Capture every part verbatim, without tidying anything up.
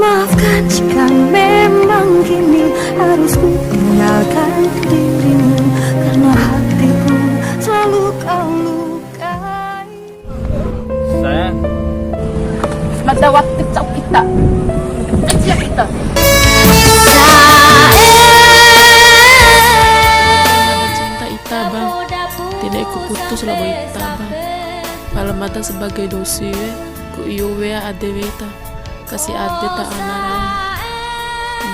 Maafkan jika memang kini harus ku tinggalkan dirimu, karena hatiku selalu kau lukai. Saya Mada wati cau kita. Kecil kita. Mada cinta ita, Bang. Tidak ikut putus lah, Bang, ita, Bang. Pala mada sebagai dosi, we, ku iyo wea ade weta. Kasi ade ta ana rau.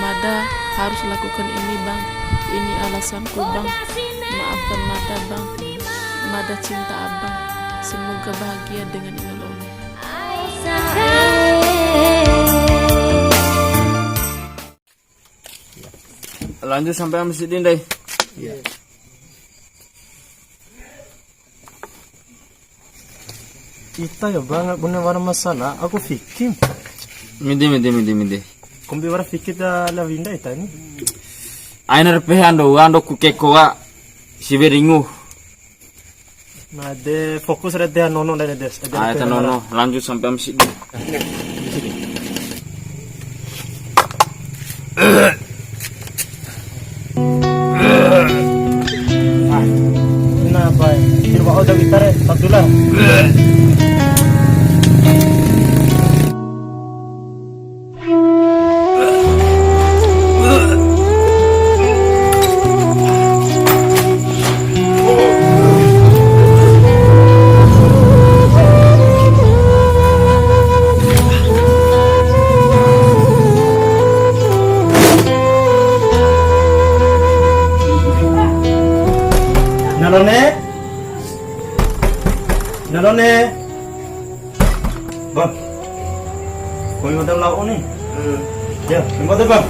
Mada harus lakukan ini, Bang. Ini alasanku, Bang. Maafkan mada, Bang. Mada cinta abang. Semoga bahagia dengan inul Umi. Lanjut sampai ama sidi ndai. Ita ya bang, bune wara masana, aku fikim. Midi, midi, midi, midi. Kombi wara fikir da la winda ita ni. Aina repehe ando, ando ku kekoa siwe ringu. Nah, de fokus re de nono de des. Ayo ta nono, lanjut sampai ama sidi. Nah, pai. Kira wa'u da witare, Abdullah. Nalone? Nalone? Bang. Kau yang ada lauk ni. Ya, tempat bang.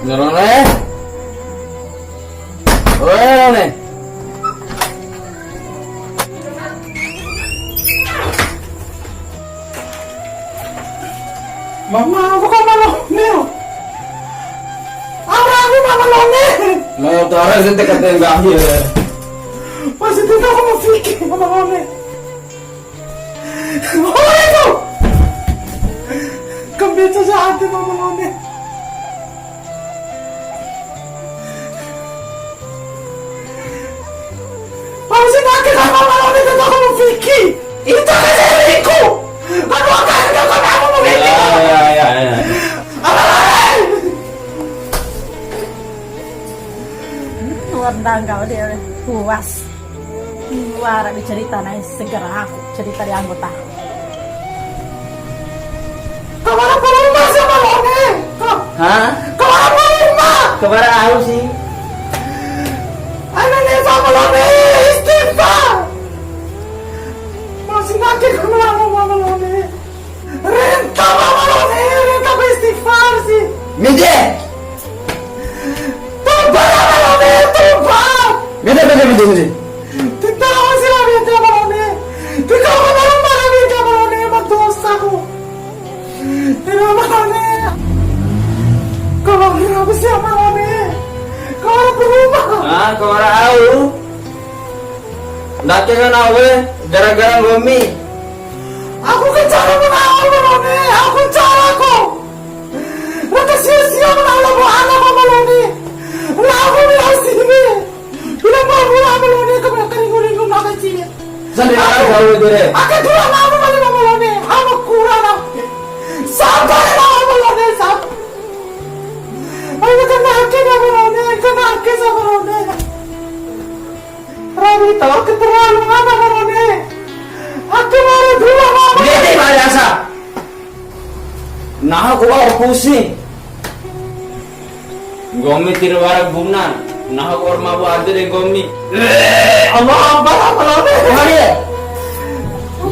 Nalone? Oi, Nalone. Mama, aku kan malam ni. Apa aku mama lone? Mau taruh sih tekan tengah ya. Masih tidak aku mau fikir mama lone. Ora tu. Kambia saja ate mama lone. Harusnya pakai mama lone tetap aku mau fikir. Itu kan saya liku. Aduh, aku kan mau fikir. Ya, ya, ya, ya. Luar dangkal dia puas. Luar bicarita naik segera aku cerita di anggota. Kau mana perumah sama Lone? Kau Hah? kau mana perumah? Kebara au sih. Anak ni sama Lone istighfar. Masih nanti kau melama mama Lone. Renta mama Lone, renta ku istighfar sih. Mide. Tobat mama Lone, tobat. Mide, mide, mide, mide. Tentang masih lama dia mama Lone. Tentang mama Lone, dia mama Lone, emang dosaku. Tidak mama Lone. Kalau kira aku siapa Lone? Kau orang berubah. Ah, kebara au. Ndake kan awe gara-gara nggomi. Aku kan cara menawar Lone. Aku cara kok. Raka sia-sia menawar buat anak mama Lone. Lah aku bilang sini. Bila mau mama Lone ke belakang ringu-ringu makan sini. Sandi awe dere. Aka dua mama mama Lone. Ama kurang aku. Sabar mama Lone, sabar. Ayo kena ake mama Lone, kena ake sama Lone. Rawi tahu keterlaluan mama Lone. Aku mau dua mama. Ndede biasa. Nahu ku wa'ur pusing. Nggomi tiwara guna. Nahu ku wa'ur mabu ade de nggomi. Allah Akbar, Allah Akbar. Mari.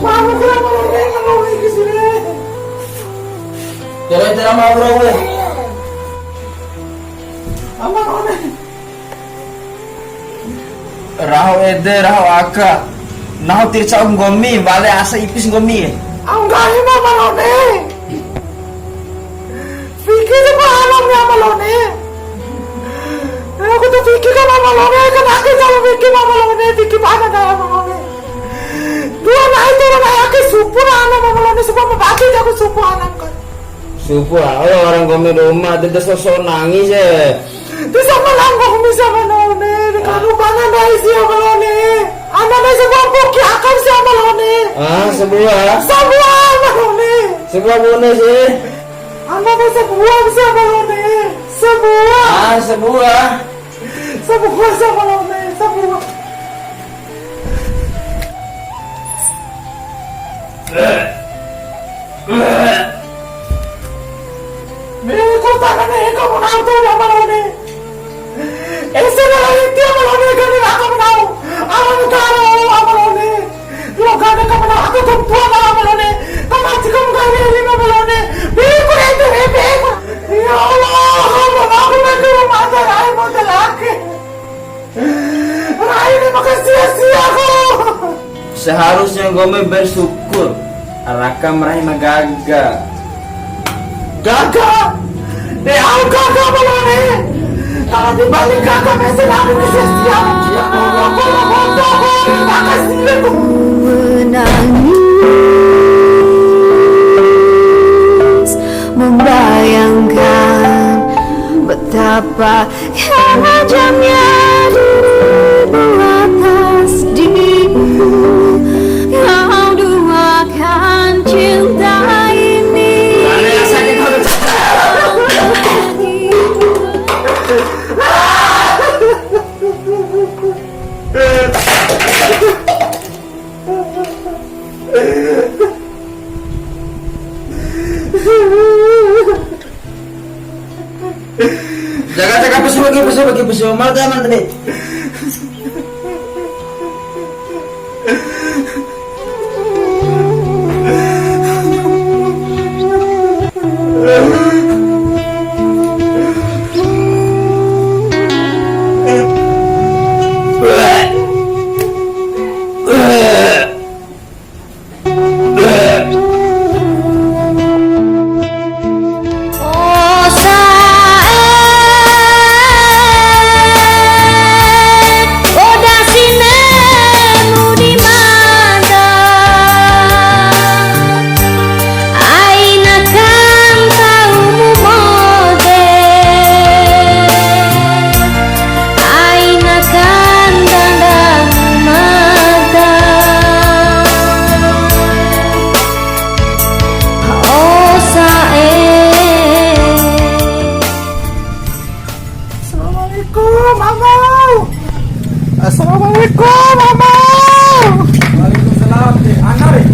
Mabu kura Lone, Lone ke sini. Tera tera mabu we. Ama Lone. Raho ede, raho aka. Nahu tirca nggomi, wale asa ipis nggomi. Au nggahi mama Lone. Fikir pa alam ya mama Lone. Aku tu fiki ka Mama la One, kan ake jalo fiki Mama la One, fiki bana daya Mama la One. Dua nai turu nai ake supu na ana Mama la One, supu ma bati jaku supu ana ka. Supu, ah, oi orang nggomi dou ma, de, de sosok nangis, eh. Di sama langgo mi sama Mama la One, de kanu bana dai sia Mama la One. Ana dai sama poki akam sia Mama la One. Ah, sabua. Sabua Mama la One. Sabua bune sih. Ana dai sabua sia Mama la One. Sabua. Ah, sabua. Sabua sia Mama la One, sabua. Ni ku tangan ni ku menantu Mama la One. Ese na lagi dia Mama la One, kami akan menau. Aman taro Mama la One. Lo gana ka mana aku tumpuan Mama la One. Kama cikam gari ini Mama la One. Biku itu, biku. Ya Allah, Mama la One, aku nanti rumah aja, ai mau laki. Rai ini maka sia-sia kok. Seharusnya nggomi bersyukur. Raka merahi na gaga. Gaga? De au gaga balone. Kalau dibalik gaga mesen aku bisa siap. Ya Allah, kalau mau tahu, makasih. Menangis, membayangkan betapa kejamnya dirimu atas diriku. Kau duakan cinta ini. Jaga, jaga, pesu lagi, pesu lagi, pesu. Mal tuh aman tadi. Poda sinemu di mada, aina kantaumu mode, aina kandang mada. O sa'e. Assalamualaikum, Amau. Assalamualaikum, Amau. Waalaikumsalam, Dek. Ana, Dek.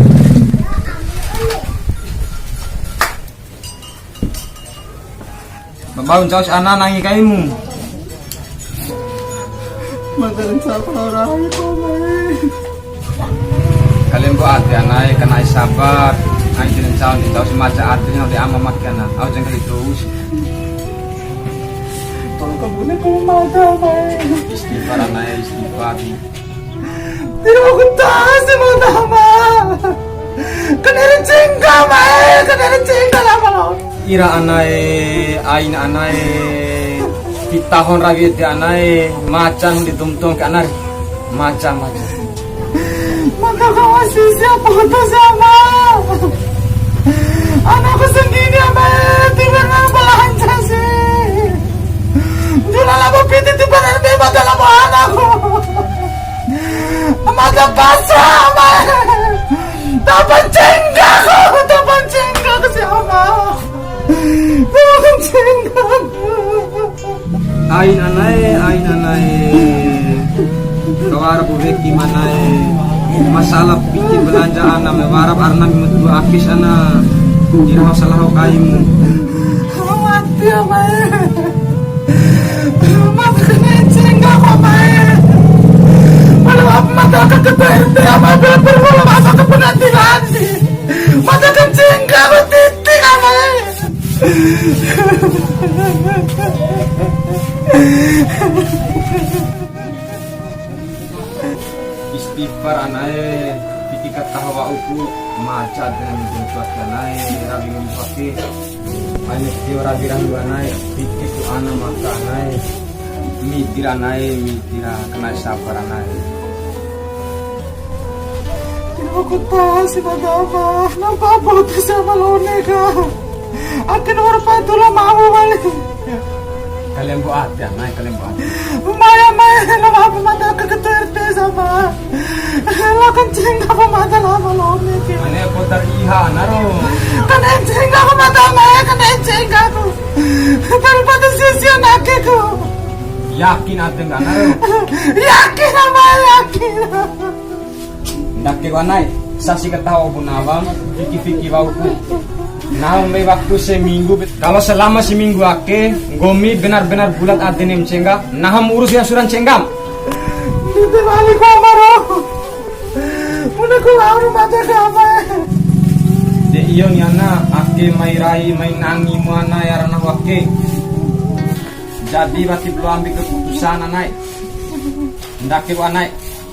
Babau ncau si ana nangi kaimu. Mada ncau rai ko mai. Kalian ko ade anae, kanai sabar. Ai kalian ncau, ncau si maca ade, ncau di ama maki ana. Au jengkali terus. Tolong kabune ku mada mai. Istighfar anae, istighfar. Tira aku tasi mada mai. Kanere cengka mai, kanere cengka lama lo. Ira anae, aina anae, ti tahon rawi ede anae, macan di tum-tum ke anari. Macan, macan. Maka kau sisi apa kata sama? Anakku sendiri, Ama, tiba nang belanja sih. Jula labo piti tiba nang beba dalam anakku. Mata pasrah, Ama. Tapan cengga, tapan cengga ke si Ama. Tapan cengga. Aina na'e, aina na'e. Kawara pu weki ma na'e. Masalah piti belanja ana, ma wara pu arna mi metu akis ana. Ira masalah ho kaimu. Mati ya, Mae. Mata kena cengga ko, Mae. Kalau apa mata ke ketua R T, apa belum perlu masa ke pengadilan. Mata ke cengga ko titik, Mae. Istighfar anae, piti kataho wa'uku, maca dengan bentuk anae, rawi membuatke. Ayo, tio rawi rawi anae, piti ku ana maka anae. Midi ra na'e, midi ra kena sabar na'e. Terima kasih pada Ama. Nampa apa tu sama lone ka? Ati nomor patu la mau balik. Kalembo ade, na'e, kalembo ade. Maya, maya, la mau mata ke ketua R T sama. La kan cengga apa mata lama lone ke. Ane potar iha, naro. Kan cengga apa mata maya, kan cengga aku. Daripada sia-sia nake ku. Yakin ade nggak, naro? Yakin apa yakin? Ndake ku na'e, sasi kataho pu nawam, fiki-fiki wauku. Nahu mbei waktu seminggu. Kalau selama seminggu ake, nggomi benar-benar bulat ade ne'e ma cengga, nahu ma urus ya suran cenggam. Ndede wali ku amaro. Bune ku lao rumah jaga apa? De iyo ni ana, ake mai rai, mai nangi mu ana ya rana ake. Jadi wati belum ambil keputusan, na'e. Ndake ku na'e,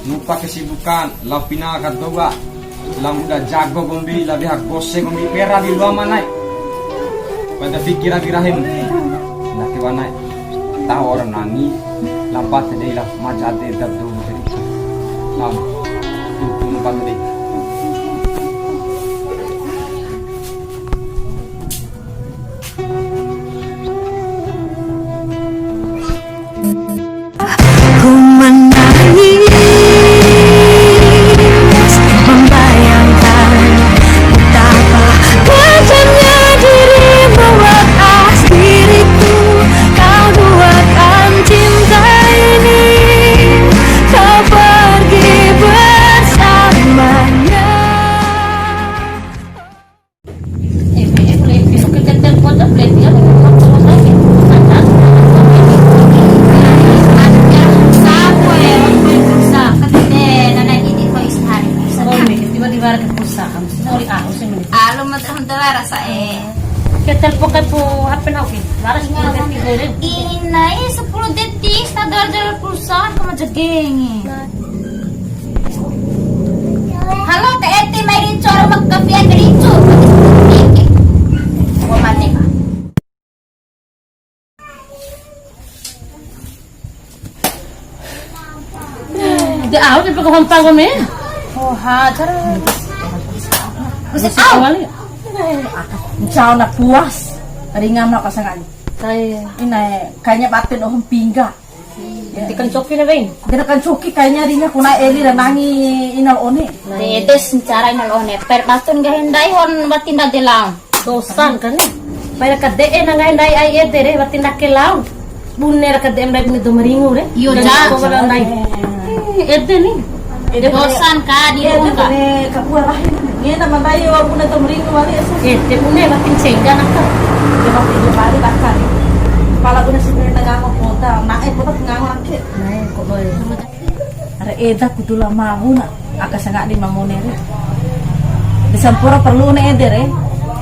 lupa kesibukan, la pina ka doga, la muda jago kombi, la weha gose kombi, pera di luama na'e. Pada pikir lagi rahim. Ndake ku na'e, taho orang nangi, lampat dei la maja de dab dou jadi. Lam, tuh, tuh, lampat dei. Ku menangis membayangkan betapa kejamnya dirimu, lepas diriku, kau duakan cinta ini, kau pergi bersamanya. Alu mata hanta rasa e. Ke telpon kai pu H P nahu ke. Laras sepuluh detik dere. Ina e sepuluh detik, sadar jalan pulsa, kama jegenge. Halo, T T, mai ricu, ora maka pian ricu. Gua mati, Pak. De au de pako hompa gome. Oh, hajar. Mesti au. Ncau na puas. Ringa na kasangani. Ina e, kayaknya batin oh pingga. Tikan coki na, Bang. Tikan coki kayaknya ringa ku na eli ra nangi ina la One. Ede si ncara ina la One. Per batun nggahi ndai hon wati ndade lao. Dosan ka ni. Pai ra kade'e na nggahi ndai ai ede re, wati ndake lao. Bune ra kade'e ndai bune dou ma ringu re. Iyo, ja. Ko bala ndai. Ede ni. Ede dosan ka di ede rumah ka. Bune kapua rahi. Ngena ma ndai wa bune dou ma ringu wali ese. Ede bune wati ncengga na ka. Ede wati ede bali bakar. Pala bune si bune tengah mo kota, na'e kota tengah mo ake. Na'e ko boy. Are eda ku dula mabu na, aka sangadi ma mone re. Di sampura perlu ne ede re.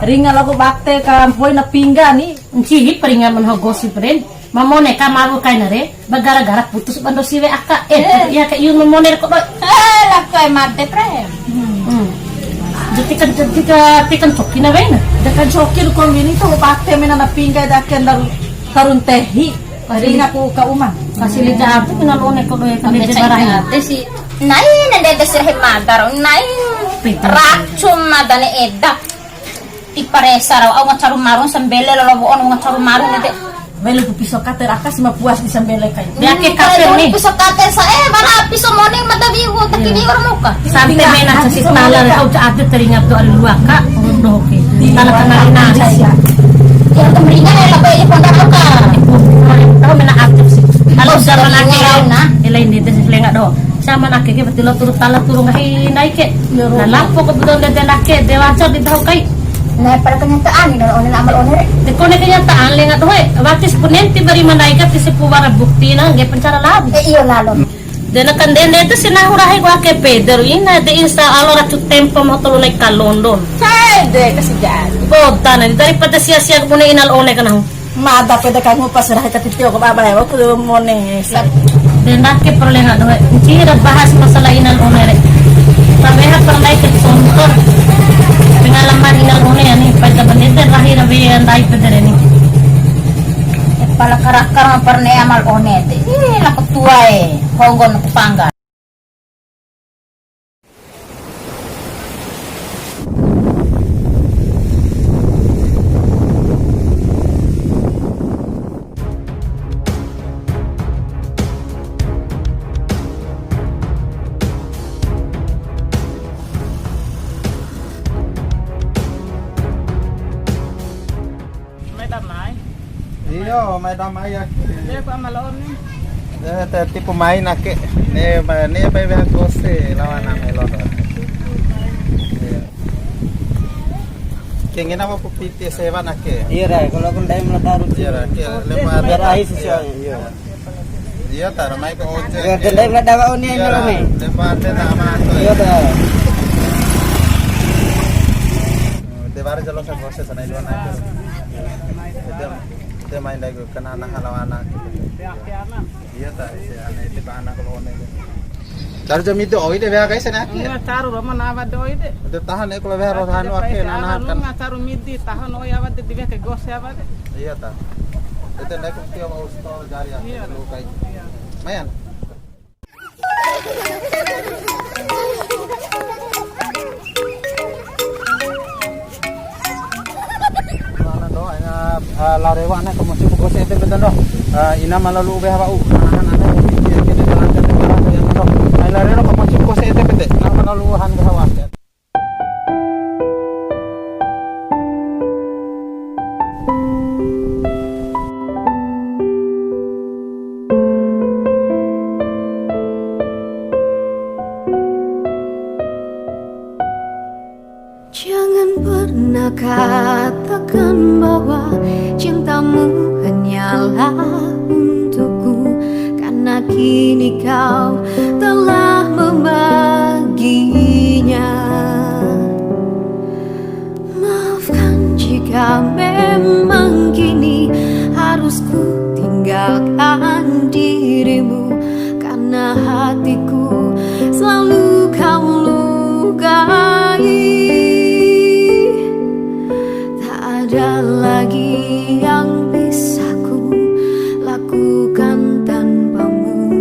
Ringa labo bate ka mpoi na pingga ni. Ncihi peringa menho gosip re. Ma mone ka mabu kaina re. Ba gara-gara putus ba ndo siwe aka. Eh, eh. Iya ka iu ma mone re ko doi. Eh, lako e made pre. Hmm. Jadi kan, jadi ka, tikan coki na wena. Tikan coki ru kombini to bate mena na pingga daken daru tarun tehi. Ringa ku ka uma. Fasilitas apa kena lo neko doe kan. Sampai de cai barahi. Ate si. Nai nende de sirhe magar. Nai racun madane eda. Tipa resa rau au ngacaru marun sambele lolo on ngacaru marun ede. Welu ku piso kate raka si ma puas di sambele kai. Dia ke kafe ni. Piso kate sa, eh, mana piso moning mada biu, taki di orang muka. Sampai mena sasi tala, kau cak ada teringat tu ada dua kak, doho ke. Tala kenal nari. Ya, tu meringan ya, apa ini pondok muka. Tahu mena aktif sih. Kalau zaman aku, nah, lain di tesis lengak doho. Sama nak ke, betul lah, turut tala, turun ngai naik ke. Nah, lampu kebetulan dia naik ke, dia wajar di tahu kai. Nah, pada kenyataan ini, One, amal One re. Te kone kenyataan lenga doho e. Wati sepu nenti bari ma ndai ka ti sepu wara bukti na, ngge pencara labu. Eh, iyo, lalo. De na kandende tu si nahu rahi ku ake pede ru ina, de insya Allah ratu tempo ma tolu nai ka London. Sai de kasi jadi. Boda na, daripada sia-sia ku bune ina la One ka nahu. Mada pede ka ngupa si rahi ka titio ku baba ya, waktu mone. De ndake perlu lenga doho e. Ncira bahas masalah ina la One re. Tabeha pernah ikut contoh pengalaman ina la One ya ni, pada bendete rahi rabe ndai pede re ni. Pala karakar ma pernah amal One de. Ih, Anak tua e, honggo na pangga. Mai damai. Iyo, mai damai ya. Dia ku amal on ni. Eh, te tipu main ake. Ne, ma-, ne bai weha kose lawan ame lo. Iya. Kengena apa piti sewa nake? Iya, Rai. Kalau aku ndai meletar. Iya, Rai. Iya, lebar. Biar air sesuai. Iya. Iya, ta, ramai ke ojek. Iya, dendai belada wa'u ni, iya, ini ramai. Lebar de sama tu. Iya, ta. De baru jelas proses sana itu anak. Itu, itu main lagi kena anak halawan anak. Iya, ta, si anak itu anak kalau ini. Caru jam itu, oh, ide weha kai sana. Enggak, caru, Roma, nawa doi de. Itu tahan, eh, kalau weha rohanu ake, nana kan. Enggak, caru midi, tahan, oh, ya, wate, diweha kai gos, ya, wate. Iya, ta. Itu naik ke Tio mau store jari ya, iya, lu kai. Iya. Mayan. Ana do, ana, eh, la rewa ana kamoci buku se ete betul do. Eh, ina malu lu be hawa u. Ana, ana, ana, kene jalan, jalan, jalan, jalan, do. Ai la rewa kamoci buku se ete betul. Ana malu lu han be hawa. Jangan pernah katakan bahwa cintamu hanyalah untukku, karena kini kau telah membaginya. Maafkan jika memang kini harus ku tinggalkan dirimu, karena hatiku selalu kau lukai. Tak ada lagi yang bisa ku lakukan tanpamu.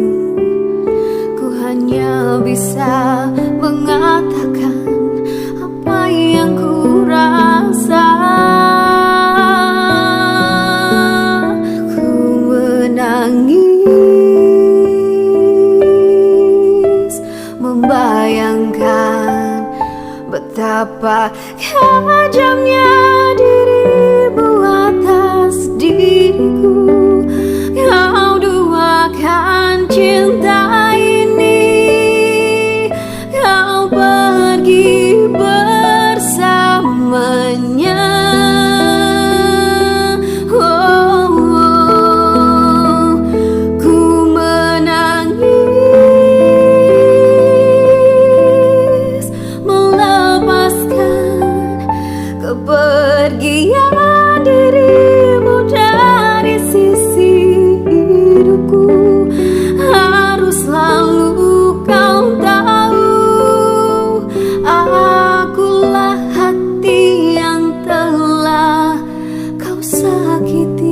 Ku hanya bisa mengatakan apa yang ku rasa. Ku menangis membayangkan betapa kejamnya dirimu atas diriku. Kau duakan cinta ini, kau pergi bersamanya. Oh, oh, ku menangis melepaskan kepergian dirimu dari sisi hidupku. Harus selalu kau tahu, akulah hati yang telah kau sakiti.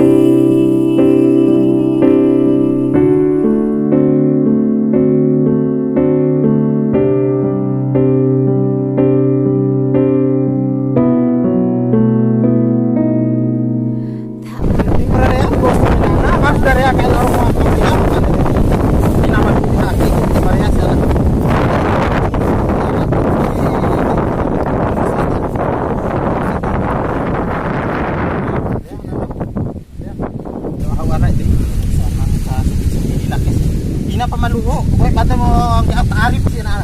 Ina pamaluho, koe bade mo nggak arif sih, nah.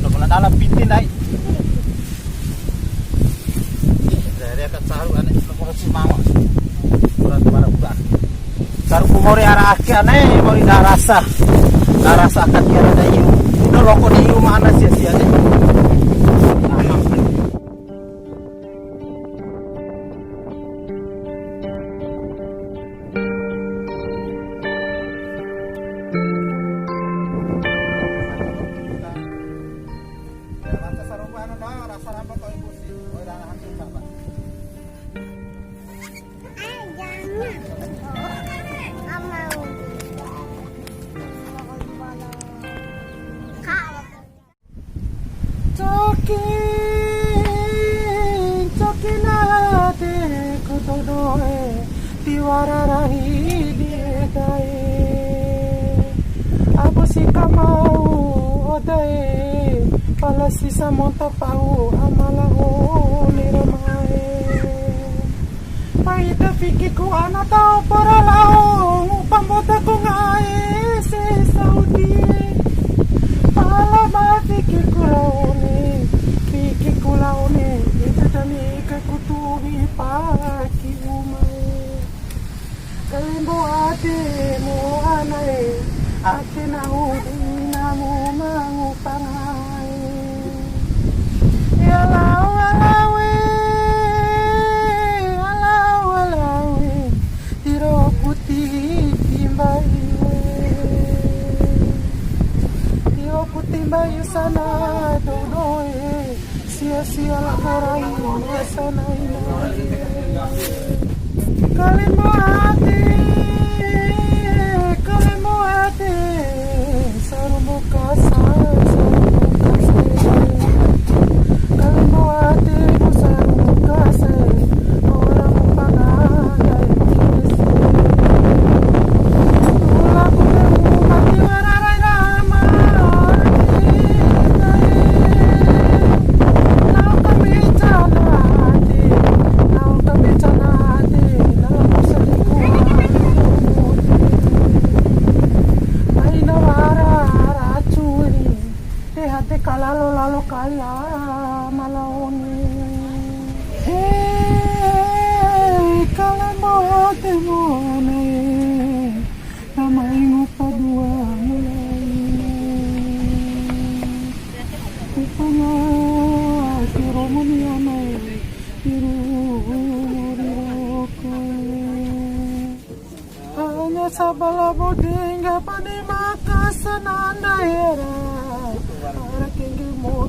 Lo kena dalam piti, ndai. Dari akan saru ane, lo kena si mama. Kurang kemana udah. Saru ku mori ara ake ane, mori darasa. Darasa akan tiada ada iu. Itu loko di iu mana sia-sia deh. Aman. Ke ncoki na ade ku dodoe, tiwara rahi di edae. Abu si kamau odae, pala sisa monta pau amala hole ramae. Paida fikiku ana tau pora lao, ngupa mbotaku ngae se Saudi. Pala ma fikiku lao ne, fikiku lao ne, ita tani ke kutuhi paki umae. Kalembo ade mo anae, ake nahu dinamu mangupa ngae. Ya lao alawe, alao alawe, tiro kuti timba iwe. Tiro kuti timba iwe sana dodoe. Sia-sia la rai masa nai nai. Kalembo ade, kalembo ade, sarumbu kasa, sarumbu kasa. Kalembo ade, sarumbu kasa, orang pangan. Te hate kalalo lalo kai a malaone. He, kalembo hate mone, namai ngupa dua mulai. Ngupa nga, siro muni anae, tiru riroko. Hanya sabala bodengga pani maka sananda era. Ara kengge mo